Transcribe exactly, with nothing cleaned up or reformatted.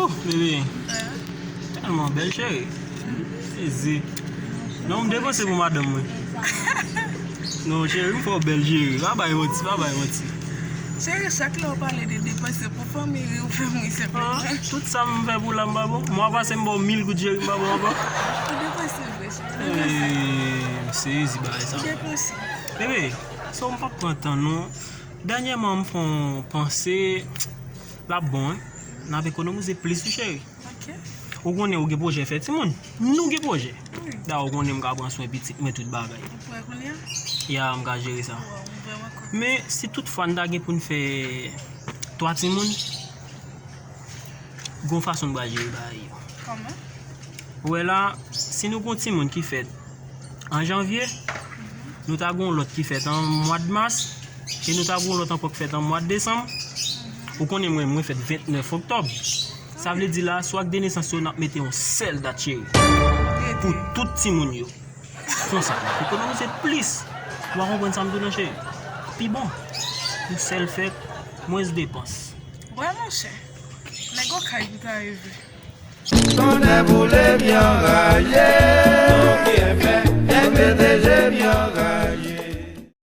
Bebe, tèlman bèl, cheri. Sezi. Non, m depanse pou madanm mwen. Non, cheri, m fè w bèl, cheri. Pa bay manti, pa bay manti. Cheri, chak lè w pale de depanse pou fanmi, ou fè m ri senpleman. Tout sa m fè pou la, m pa bon. Mwa pase, m ba w mil goud, cheri, m pa bon ankò. Ou depanse vre, cheri. Depanse. M sezi bagay sa. Ou depanse. Bebe, so m p ap pran tan non. Dènyèman, m fè yon panse, l ap bon, wi. N ap ekonomize plis, wi, cheri. Ok. Ou konnen ou gen pwojè fè timoun. Nou gen pwojè. Wi. Da ou konnen m ka pran swen pitit mwen, tout bagay. Ou prè kounye a? Ya, m ka jere sa. Wow, m vrèman kontan. Men si tout fwa n ta gen pou n fè twa timoun, gon fason n pral jere bagay yo. Kòman? Ou wè la, si nou gon timoun ki fèt an janvye, nou ta gon lòt ki fèt an mwa de mas, e nou ta gon lòt ankò ki fèt an mwa de desanm. Ou konnen mwen, mwen fèt vennèf oktòb. Sa vle di la, sou ak de nesans yo, n ap mete yon sèl dat, cheri. Pou tout timoun yo. Konsa, n ap ekonomize plis. Ou pa konprann sa m di w nan, cheri? Pi bon. Yon sèl fèt, mwens depans. Wè, monchè. Nèg okay pou ta rive. Tonnè boule byen raye. Nèg P D G byen